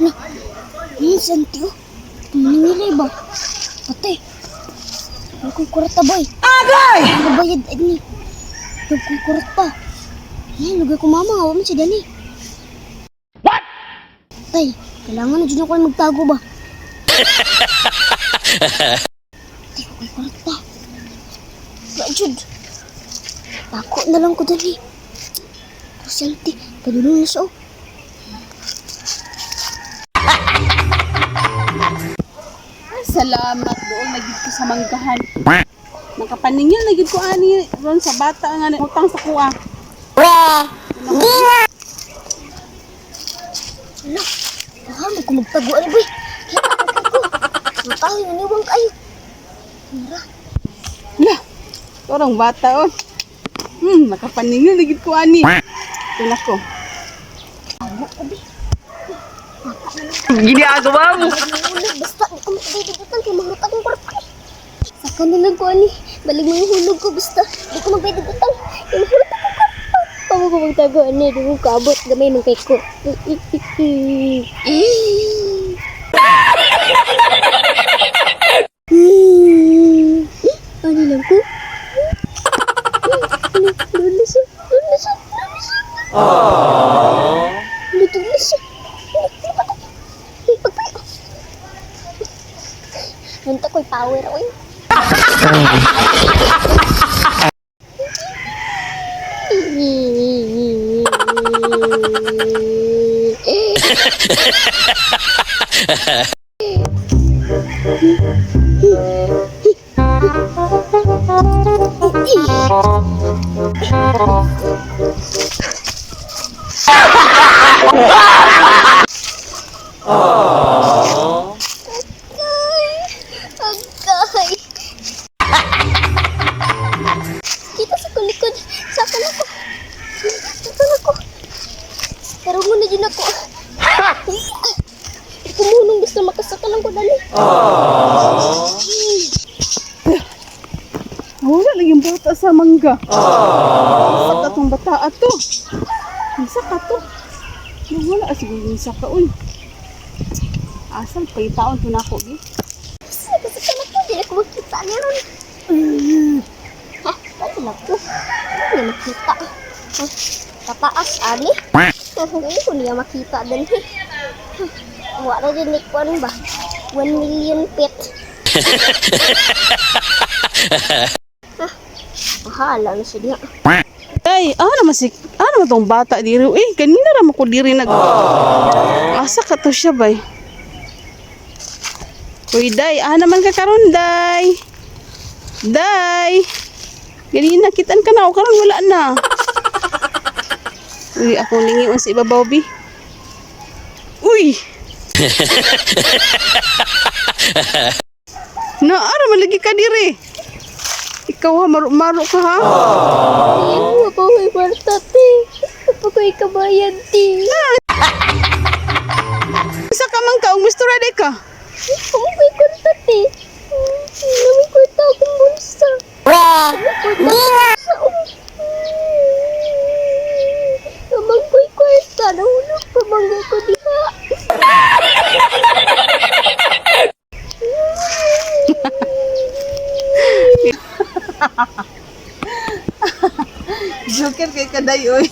Hala, si auntie oh. Maningilay ba? Patay. Wala kong kwarta boy. Agay! Nagbayad ani. Wala kong kwarta. Ay, lugar ko mama nga, wala man si Dani. What? Tay, kailangan na dyan ako magtago ba? Tay, ko kwarta. Wala jud. Tako na lang ko dali. Kasi auntie, padulong na siya oh. Ay, salamat doon na gid ko sa manggahan. Nakapaningil na gid ko ani ron sa bata nga utang sa kuha. Ala, baka mo ko magtago ani boy. Kita ko ko. Matahoy naniwang kayo. Mira, Lah, orang bata oh. Nakapaningil na gid ko ani. Ito ko. tago ko bi. Ginagawa mo. Hulog, basta di ko magbayad kay mahurot akong kwarta. Sa kanila ko ani, balik mo yung hulog ko basta di ko magbayad utang. Kay mahurot akong kwarta. Pamo ko magtago ani, di ko kaabot gamay man kay ko. Ano lang ko? Ano, doon na siya, doon na siya, doon na siya. Ano, doon na siya. Ano, ano pa to? Ay, pagpayo. Nanta ko'y power, oy. Agay! Kita sa kulikod. Sakal ako. Sakal ako. Karungo na din ako. Hindi ko munong gusto makasakal ang dali. Wala lang yung bata sa mangga. Isa ka tong bata ato. Isa ka to. Wala siguro yung saka uy. Asal pa taon to nako gi. Basta nakasakal ako. Hindi na ko makita niya ron. Ha? Ano lang ko? Hindi na makita. Ha? Tataas, ani? Hindi ko niya makita din. Wala din ni Kwan ba? 1 million pet. Ha? Bahala na siya niya. Ay, ano naman si ano naman tong bata diri eh kanina ra man ko diri nag Asa ka to siya bay? Uy, day, ah naman ka karon, day. Day. Ganina kitan ka na o karon wala na. Uy, ako lingion sa ibabaw bi. Uy. Na ara malagi ka diri. Ikaw ha, maro-maro ka ha. Ay, ako ko'y kwarta, te. Ako ko'y kabayan, te. Sa ka man ka, ug gusto ra ka. Ako ko'y kwarta, te. Nami kwarta akong bulsa. Nami kwarta akong bulsa. Amang ko'y kwarta. Nahulog pa mangga ko diha. Joker kay kaday oy.